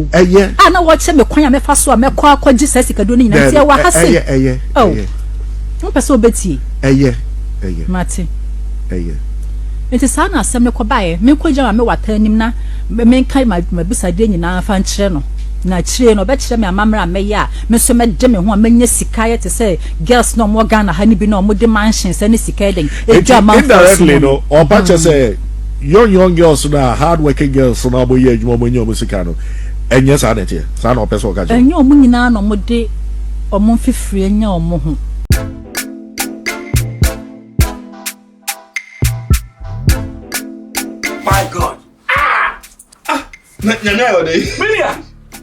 Ɛyɛ. A na wɔkyerɛ me kwan a mɛfa so a mɛkɔ akɔgye saa sikaduro no nyinaa. Nti ɛwɔ ha sei. Ɛyɛ, ɛyɛ, Oh, ɛyɛ. wopɛ sɛ wobɛtie? Ɛyɛ, ɛyɛ. Mate. Ɛyɛ. Nti saa na asɛm no kɔbaeɛ. Menkɔgyina Maame Wata anim na menka m'abisadeɛ nyinaa mfa nkyerɛ no. Na akyire no, ɔbɛkyerɛ me amammerɛ a mɛyɛ a me nso mɛde me ho a mɛnya sika ayɛ te sɛ girls no a wɔwɔ Ghana ha no bi no a wɔde mansions ne sika yɛ dɛn Nti ɛdwa amanfoɔ so indirectly mu no. no, ɔba kyɛ sɛ young young girls no a hard working girls no a wɔyɛ adwuma wɔn anya wɔn sika no ɛnyɛ saa na ɛteɛ saa na ɔpɛ sɛ ɔka kyerɛ. Ɛnyɛ wɔn nyinaa na wɔde wɔn mfifire nya wɔn ho. My God. Ah! Ah! Na nyame ayɛ ɔdɛ yi. Minia,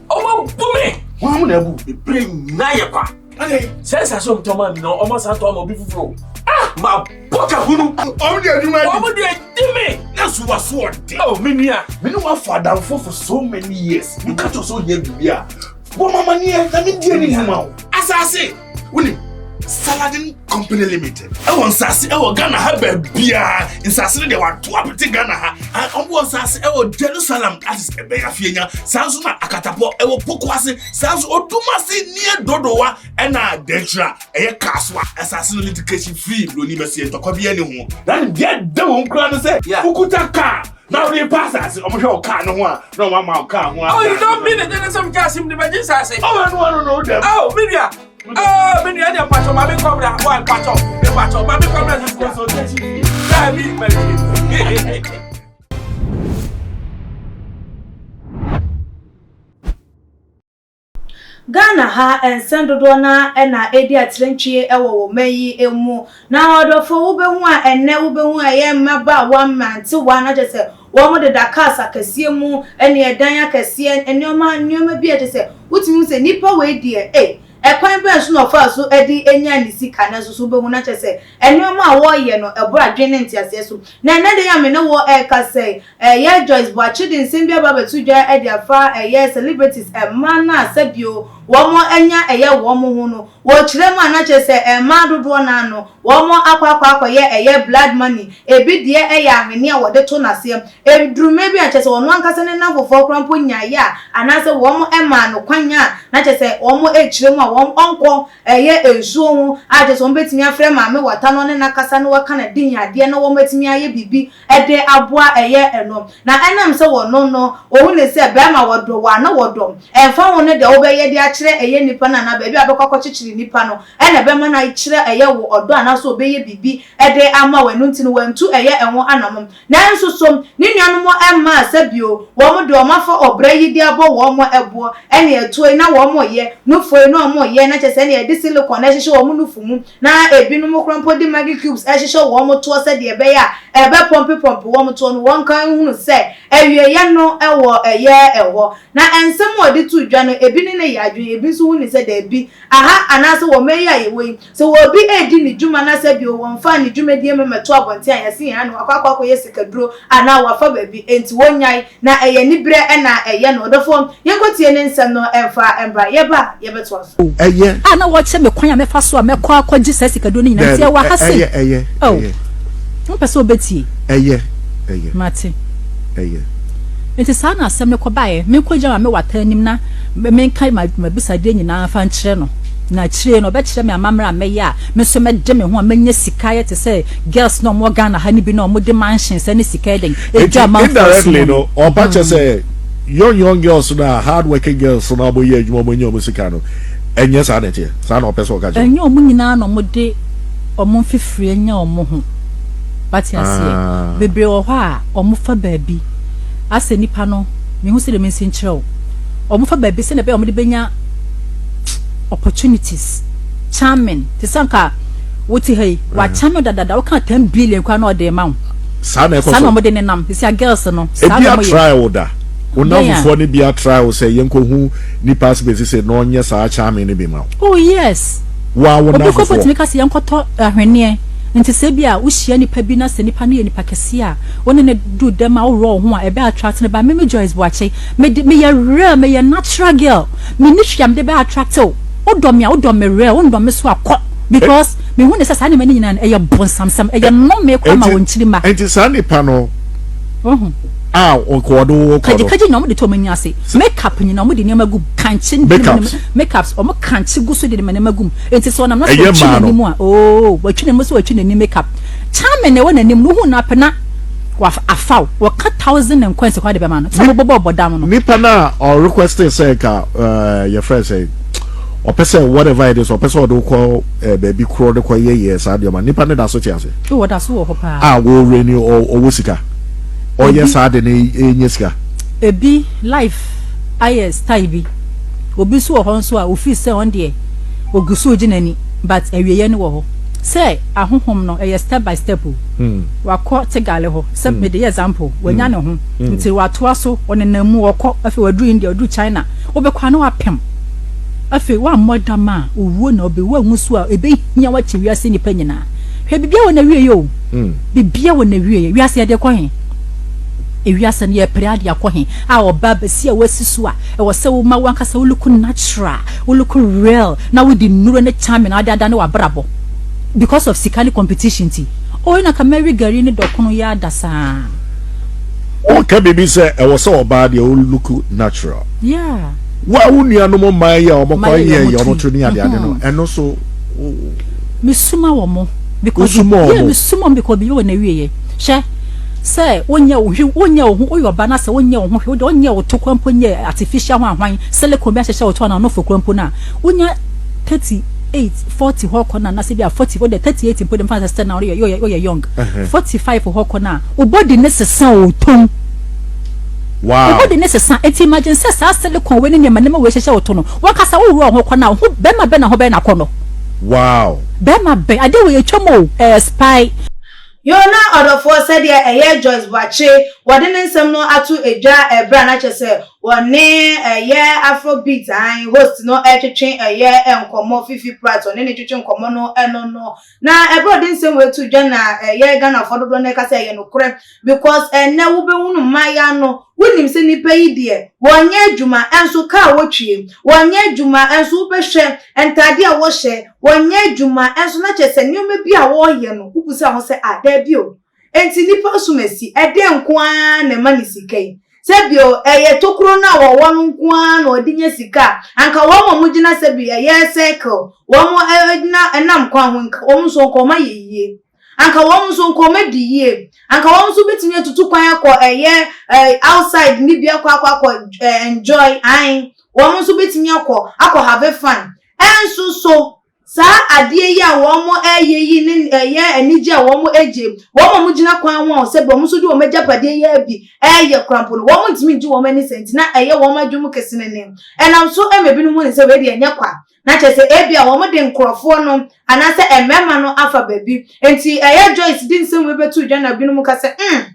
ɔmo abu me. Wɔn mo na abu. Me bere nyinaa yɛ kwa. Sɛ nsase ɔmo tɔn maa mi na ɔmo asan tɔn ama obi foforɔ. Ah! Ma bɔ ka hunu. Ɔmo de adwuma di. Ɔmo de adi me. Na so wa so ɔde. Oh, me nua. Me ne wa fa adamfo for so many years. Me ka kyerɛ sɛ ohia biribi a. Bɔ ma amaneɛ na me di anim ma wo. Asase! Wonim, Saladin Company Limited ɛwɔ nsase ɛwɔ Ghana ha baabiara. Nsase no deɛ wato apete Ghana ha. Wɔn wɔ nsase ɛwɔ Jerusalem, that is ɛbɛn Afienya. Saa nso na Akatapɔ ɛwɔ Pokuase. Saa nso Odumase near Dodowa ɛna Dankyira ɛyɛ Kasoa. Asase no litigation free, broni bɛseɛ ntɔkwa bi ɛni ho. Na deɛ da wɔn kura no sɛ wokuta kaa na wode pa asase, wɔn hwɛ wo kaa no ho a na wɔn ama wo kaa ho. Oh, you don't mean it. Ɛnɛ sɛ mi kaa sim de bɛ gye nsase. Oh, ɛnu ɛnu no dɛm. Oh, mi nua. Oh, me nua deɛ mpakyɛw maame nkɔmra wa mpakyɛw mpakyɛw maame nkɔmra sisi daabi mɛbi. Ghana ha nsɛm dodoɔ no ara na ɛredi atrantwie wɔ wɔ man yi mu. Na ɔdɔfoɔ wobɛhu a ɛnnɛ wobɛhu ɛyɛ mmabaawa mmerantewa na kyerɛ sɛ wɔn deda cars akɛseɛ mu ne ɛdan akɛseɛ nneɛma nneɛma bi a kyerɛ sɛ wotumi hu sɛ nipa wei deɛ ei ɛkwan bɛn so na ɔfaa so de nyaa ne sika nanso so wobɛhu na kyerɛ sɛ nneɛma a wɔreyɛ no ɛboro adwene ne nteaseɛ so. Na ɛnnɛ da yi a me ne wo rekasa yi ɛyɛ Joyce Boakye de nsɛm bi aba abɛto dwa de afa ɛyɛ celebrities mmaa no a sɛbio wɔn anya ɛyɛ wɔn ho no Wɔkyerɛ mu a na kyerɛ sɛ mmaa dodoɔ no ara no wɔn akɔ akɔ akɔyɛ ɛyɛ blood money, ebi deɛ ɛyɛ ahweneɛ a wɔde to n'aseɛ, ɛduru mmerɛ bi a kyerɛ sɛ ɔno ankasa ne nnamfofoɔ koraa mpo nyaeɛ a anaasɛ wɔn maa no kwan a na kyerɛ sɛ wɔn rekyerɛ mu a wɔn ɔnkɔ ɛyɛ nsuo ho a kyerɛ sɛ wɔn bɛtumi afrɛ maame wata na ɔne no akasa na waka n'adehiadeɛ na wɔn atumi ayɛ biribi de aboa ɛyɛ ɛno. Na ɛnam sɛ wɔno no, wɔhu no sɛ bɛrima wɔdɔ wo a na wɔdɔ wo. Ɛmfa ho ne deɛ wobɛyɛ de akyerɛ ɛyɛ nipa no anaa baabi a wobɛkɔ akɔkyekyere nipa no na ɛbɛma no akyerɛ ɛyɛ wo ɔdɔ anaasɛ ɔbɛyɛ biribi de ama wo. Ɛno nti no wantu ɛyɛ ɛho anamom. Nanso so ne nuanom mmaa sɛ bio wɔn deɛ wɔn afa ɔbra yi de abɔ wɔn ɛboɔ ɛne ɛtoɔ yi na wɔn reyɛ nufoɔ yi na wɔn reyɛ na kyerɛ sɛ ɛne yɛde silicon ɛhyehyɛ wɔn nufu mu Na ebinom koraa mpo de Maggi cubes hyehyɛ wɔn toɔ sɛdeɛ ɛbɛyɛ a ɛbɛpɔmpepɔmpe wɔn toɔ no, wɔnka nhunu sɛ awieeɛ no wɔ ɛyɛ hɔ. Na nsɛm a wɔde too dwa no, ebi ne no yɛ adwene, ebi nso hu no sɛ dabi. Aha anaasɛ wɔ ɔman yi a yɛwɔ yi, sɛ obi redi ne dwuma na sɛ bio wɔmfaa ne dwumadie mmɛto abɔnten a, yɛse yɛn ano wakɔ akɔ akɔyɛ sikaduro anaa wafa baabi, enti wɔnnyae. Na ɛyɛ aniberɛ na ɛyɛ no. Ɔdɔfoɔ, yɛnkɔtie ne nsɛm no mfa mmra. Yɛba a, yɛbɛtoa so. Ɛyɛ. A na wɔkyerɛ me kwan a mɛfa so a mɛkɔ akɔgye saa sikaduro no nyinaa. Nti Daabi, ɛwɔ ha sei. ɛyɛ, ɛyɛ, Oh, ɛyɛ. wopɛ sɛ wobɛtie? Ɛyɛ, ɛyɛ. Mate. Ɛyɛ. Nti saa na asɛm no kɔbaeɛ. Menkɔgyina Maame Wata anim na menka m'abisadeɛ nyinaa mfa nkyerɛ no. Na akyire no, ɔbɛkyerɛ me amammerɛ a mɛyɛ a me nso mɛde me ho a mɛnya sika ayɛ te sɛ girls no a wɔwɔ Ghana ha no bi no a wɔde mansions ne sika yɛ dɛn Nti ɛdwa amanfoɔ so indirectly mu no. no, ɔba kyɛ sɛ young young girls no a hard working girls no a wɔyɛ adwuma wɔn anya wɔn sika no, ɛnyɛ saa na ɛteɛ. Saa na ɔpɛ sɛ ɔka kyerɛ. Ɛnyɛ wɔn nyinaa na wɔde wɔn mfifire nya wɔn ho. Wate aseɛ? Ah. Bebree wɔ hɔ a wɔfa baabi asɛ nipa no, mehu sɛdeɛ mensi nkyerɛ wo. Wɔfa baabi sɛdeɛ ɛbɛyɛ a wɔde bɛnya opportunities, charming. Te sɛ anka wote ha yi, wakyame dadada, woka 10 billion koraa na ɔde rema wo. Saa na ɛkɔ Saa na so. wɔde nenam. Sisi a girls no, saa Ebi na wɔyɛ. atrae wo da? Wo Dɛn a? nnamfofoɔ no bi atrae wo sɛ yɛnkɔhu nipa asebɛsi sɛ na ɔnyɛ saa charming no bi ma wo? Oh yes. Wo ara wo Obi kɔ nnamfofoɔ? bɛtumi ka sɛ yɛnkɔtɔ ahweneɛ. Nti sɛ ebi a wohyia nipa bi na sɛ nipa no yɛ nipa kɛseɛ a, wo ne no du dɛm a worɔ wo ho a, ɛbɛ attract no. But me me Joyce Boakye, me de meyɛ real, meyɛ natural girl. Menni hwee a mede bɛ attract wo. Wodɔ me a, wodɔ me real, wondɔ me so a, kɔ. Because mehu no sɛ saa nneɛma no nyinaa no, ɛyɛ bonsamsɛm, ɛyɛ nnome koraa ma Enti, wɔn nkyirimma. enti saa nipa no, Woahu? A ɔkɔ ɔde wo kɔ no. Kagyekagye nyinaa wɔn de to wɔn ani ase. Makeup nyinaa wɔn de nneɛma gu mu. Kankye ne Makeups. Makeups wɔn kankye gu so de nneɛma gu mu. Nti sɛ ɔnam na sɛ Ɛyɛ ɔtwi mmaa no. n'anim a oo watwi n'anim sɛ watwi n'anim makeup. Charming na ɛwɔ n'anim no wohu no apɛ na wafa wo. Wɔka thousand and coins koraa de bɛma no. Sɛ wɔbɛbɔ bɔdam no. Nipa no a ɔ request sɛ nka ɛɛ yɛfrɛ sɛ ɔpɛ sɛ whatever it is ɔpɛ sɛ ɔde wo kɔ ɛɛ baabi korɔ de kɔ yɛ yɛ saa nneɛma nipa no da so te ase. Oh ɔda so wɔ hɔ paa. A wɔwura ni ɔwɔ sika. Ɔyɛ Ebi saa de no ɛnya sika. Ebi life ayɛ style bi. Obi nso wɔ hɔ nso a ofii sɛ ɔno deɛ ogu so regye n'ani but awieɛ no wɔ hɔ. Sɛ ahohom no ɛyɛ step by step o. Wakɔ Tegale hɔ sɛ mede yɛ example wanya ne ho nti watoa so ɔnenam mu ɔkɔ afei waduru India waduru China wobɛkɔ a na wapem afei wammɔ dam a owuo na ɔbɛwu anwu so a ɛbɛhia wo akyɛ wiase nnipa nyinaa. Hwɛ biribiara wɔ n'awieɛ o. Biribiara wɔ n'awieɛ. Wiase yɛde kɔ he? Ewiase no yɛpere ade akɔ he? A ɔbaa basia a wasi so a ɛwɔ sɛ woma w'ankasa wo look natural, wo look real na wode nnuro ne charming na wode adane w'abrabɔ because of sika ne competition nti. Oh ɛna ka mɛwe gari ne dɔkono yi ada saa. Woka biribi sɛ ɛwɔ sɛ ɔbaa deɛ wo look natural. Yeah. Wo a wo nuanom mmaa yi a wɔkɔ Mayɛ yɛ wɔn wɔn to to ne adeade no ɛno so. Mesuma wɔn because Wosuma yeah wɔn. mesuma wɔn because biribi wɔ n'awieɛ. Hwɛ sɛ wonyɛ wo hwe wonyɛ wo ho woyɛ ɔbaa na sɛ wonyɛ wo ho hwɛ wode wonyɛ wo to kora mpo nyɛ artificial ho ahwan silicone bi ahyehyɛ wo to anaa nofo kora mpo no a wonya 38 40 hɔ kɔ no anaasɛ bi a 40 wode 38 mpo de mfa sɛ still na woyɛ woyɛ woyɛ young 45 hɔ kɔ no a wo body ne sesa o tom. Wo Wow. body ne sesa enti imagine sɛ saa silicone wei ne nneɛma nneɛma wei hyehyɛ wo to no wankasa wowura wo ho kɔ no a wo ho bɛrima bɛn na ho bɛyɛ no akɔnnɔ. Wow. Bɛrima bɛn adeɛ wei atwam o ɛɛ spy. Yoo na ɔdɔfoɔ sɛdeɛ ɛyɛ Joyce Boakye wɔde ne nsɛm no ato dwa ɛberɛ a na kyerɛ sɛ wɔne ɛyɛ Afrobeat ae host no ɛretwetwe ɛyɛ nkɔmmɔ Fifi Pratt ɔne no retwetwe nkɔmmɔ no ɛno no na ɛberɛ a ɔde nsɛm wei too dwa na ɛyɛ Ghanafoɔ dodoɔ no ɛka sɛ ɛyɛ nokorɛ because ɛnnɛ wobɛhunu mmaayaa no wonim sɛ nnipa yi deɛ wɔnyɛ adwuma nso kaa wɔtwie wɔnyɛ adwuma nso wobɛhwɛ ntaadeɛ a wɔhyɛ wɔnyɛ adwuma nso na kyerɛ sɛ nneɛma bi a wɔreyɛ no wobisa ho sɛ ah daabi o enti nnipa som asi ɛdeɛn nko ara na ɛma ne sika yi sɛ bio ɛyɛ tokuro no a wɔwɔ no nko ara na ɔde nya sika a anka wɔn a wɔgyina sɛ bi ɛyɛ circle wɔn gyina ɛnam kwan ho nka wɔn nso nka wɔn ayɛ yie. Anka wɔn nso nka wɔn adi yie. Anka wɔn nso bɛtumi atutu kwan akɔ ɛyɛ ɛɛ outside ne bi akɔ akɔ akɔ ɛɛ enjoy ae. Wɔn nso bɛtumi akɔ akɔ have fun. Ɛnso so saa adeɛ yi a wɔn ɛyɛ yi ne ɛyɛ anigye a wɔn ɛgye wɔn a wɔgyina kwan ho a sɛ wɔn nso de wɔn agyapadeɛ yi abi ɛyɛ koraa mpo no wɔn ntumi ngye wɔn ani sɛ nti na ɛyɛ wɔn adwene mu kesenenee. Ɛnam so ɛma ebinom hu ne sɛ wei deɛ ɛnyɛ kwa. Na kyerɛ sɛ ebia wɔde nkurɔfoɔ no anaasɛ mmarima no afa baabi. Enti ɛyɛ Joyce de nsɛm wei bɛtoo dwa na binom ka sɛ, mm,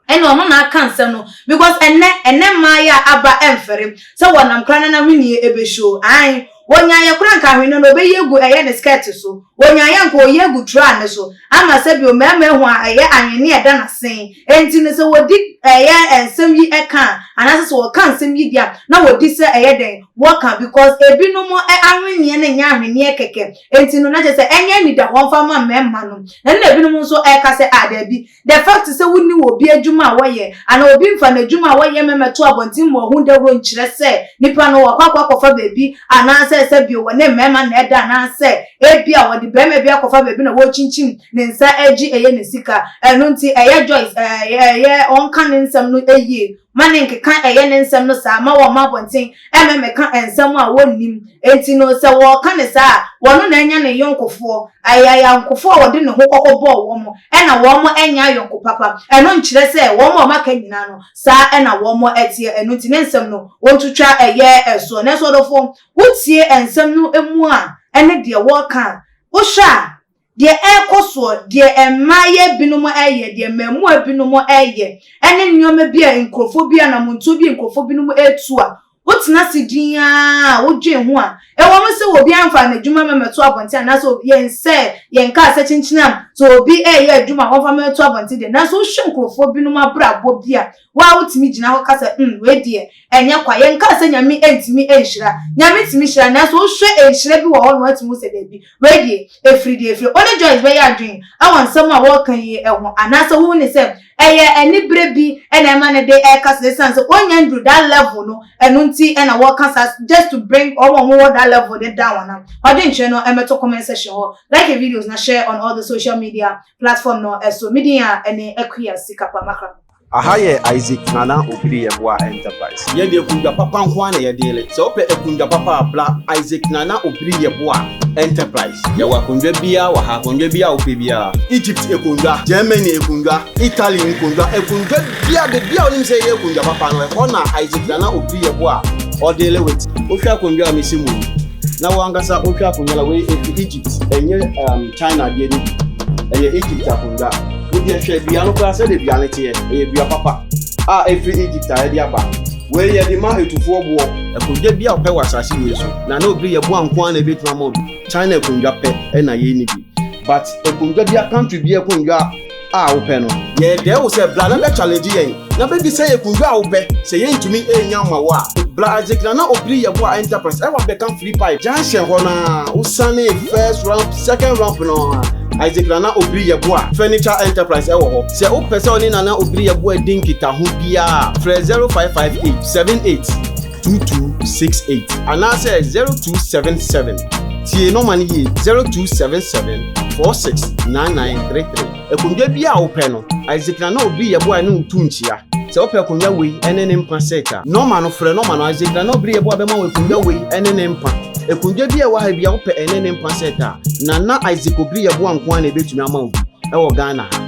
ɛne ɔno na aka nsɛm no because ɛnnɛ, ɛnnɛ mmaa yi a aba ɛmfɛre sɛ wɔnam koraa na n'ahweneɛ ɛbɛshow. Ae, wɔnyaeɛ koraa nka ahweneɛ no ɔbɛyi agu ɛyɛ ne skirt so, wɔnyaeɛ anka ɔyi agu traa no so ama sɛbio mmarima ahu a ɛyɛ ahweneɛ ɛda n'asen. Enti no sɛ wɔdi ɛyɛ nsɛm yi ɛka a, anaasɛ sɛ wɔka nsɛm yi di a, na wɔdi sɛ ɛyɛ dɛn? Wɔka because ebinom ahweneɛ no nyɛ ahweneɛ kɛkɛ. Enti no na kyerɛ sɛ ɛnyɛ anidahɔ mfa mma mmarima no. Ɛno na ebinom nso ɛka sɛ ah daabi, the fact sɛ wonni obi adwuma a wɔyɛ anaa obi mfa n'adwuma a wɔyɛ mmɛmɛto abɔnten ma ɔho dawuro nkyerɛ sɛ nipa no wakɔ akɔ akɔfa baabi anaasɛ sɛ bio wɔne mmarima na ɛda anaasɛ ebia wɔde barima bi akɔfa baabi na wɔrekyinkyim ne nsa regye ɛyɛ ne sika. Ɛno nti ɛyɛ Joyce ɛyɛ ɔnka ne nsɛm no yie ma ne nkeka ɛyɛ ne nsɛm no saa ma wɔmma abɔnten ɛmmɛmɛka nsɛm a wɔnnim. Enti no sɛ wɔreka no saa a wɔno na anya ne yɔnkofoɔ, ɛyɛ ayɔnkofoɔ a wɔde ne ho kɔkɔ bɔɔ wɔn ɛna wɔn nyɛ ayɔnko papa. Ɛno nkyerɛ sɛ wɔn a wɔaka nyinaa no saa ɛna wɔn teɛ. Ɛno nti ne nsɛm no wɔntwitwa ɛyɛ soɔ. Nanso ɔdɔfoɔ wotie nsɛm no mu a ɛne deɛ wɔreka a, wohwɛ a, deɛ ɛrekɔ soɔ, deɛ mmaayɛ binom reyɛ, deɛ mmaamua binom reyɛ, ɛne nneɛma bi a nkurɔfoɔ bi, anammɔntuo bi a nkurɔfoɔ binom retu a, wotena ase dinn ara a, wodwen ho a, ɛwɔ mu sɛ obiara mfaa n'adwuma mmɛto abɔnten anaasɛ yɛn sɛ yɛnkaa sɛ kyenkyenam sɛ obi reyɛ adwuma a wɔmfa mmɛto abɔnten deɛ, nanso wohwɛ nkurɔfoɔ binom abrabɔ bi a, wo ara wotumi gyina hɔ ka sɛ, hmm, wei deɛ, ɛnyɛ kwa. Yɛnkaa sɛ Nyame ntumi nhyira. Nyame tumi hyira, nanso wohwɛ nhyira bi wɔ hɔ na woatumi hu sɛ daabi, wei deɛ, ɛfiri deɛ ɛfiri. Wo ne Joyce bɛyɛ adwene wɔ nsɛm a wɔreka yi ho, anaasɛ wohu no sɛ Ɛyɛ anibere bi na ɛma no de ɛka saa esiane sɛ ɔnnya nduru that level no ɛno nti na wɔka saa just to bring wɔn a wɔwɔ that level no down anaa? W'adwenkyerɛ no mmɛto comment section hɔ, like yɛ videos na share on all the social media platform no so. Me din a ɛne Akua Sikapa Makram. Aha yɛ Isaac Nana Obiri Yeboah Enterprise. Yɛn deɛ akundwa papa nko ara na yɛdeele. Sɛ wopɛ akundwa papa a, bra Isaac Nana Obiri Yeboah Enterprise. Yɛwɔ akondwa biara wɔ ha, akondwa biara a wopɛ biara. Egypt akondwa, Germany akondwa, Italy nkondwa, akondwa biara, baabi a wonim sɛ yɛyɛ akondwa papa no, ɛhɔ na Isaac Nana Obiri Yeboah ɔdeele with. Wohwɛ akondwa a mesi mu yi, na wo ankasa wohwɛ akonnwa no wei efi Egypt ɛnyɛ um, China deɛ no bi ɛyɛ Egypt akonnwa wodeɛ hwɛ dua no koraa sɛdeɛ dua no teɛ ɛyɛ dua papa a ɛfiri Egypt a yɛde aba wei yɛde ma etufoɔ boɔ akonnwa bi a ɔpɛ wɔ asase wei so na na obiri yɛ boa nko ara na ebetumi ama obi China akonnwa pɛ ɛna yɛn ni bi but akonnwa bi a country bi akonnwa a wopɛ no. Yɛdɛɛ wo sɛ bra na bɛ challenge yɛn na bɛbisa yɛn kundwa a wopɛ, sɛ yɛntumi nnya mma wo a, bra Isaac Nana Obiri Yeboah Enterprise ɛwɔ Abɛka Free Pipe junction hɔ no ara, wosane first ramp, second ramp no ara, Isaac Nana Obiri Yeboah Furniture Enterprise ɛwɔ hɔ. Sɛ wopɛ sɛ ɔne Nana Obiri Yeboah di nkitaho biara a, frɛ 0558 78 2268 anaasɛ 0277, tie nɔma no yie, 0277 469933. Akonnwa biara a wopɛ no, Isaac Nana Obiri Yeboah ne wo tu nkyia. Sɛ wopɛ akonnwa wei ne ne mpa set a, nɔma no, frɛ nɔma no, Isaac Nana Obiri Yeboah bɛma wo akonnwa wei ne ne mpa. Akonnwa biara a ɛwɔ ha biara wopɛ ɛne ne mpa set a, Nana Isaac Obiri Yeboah nko ara na ɛbɛtumi ama wo bi wɔ Ghana ha.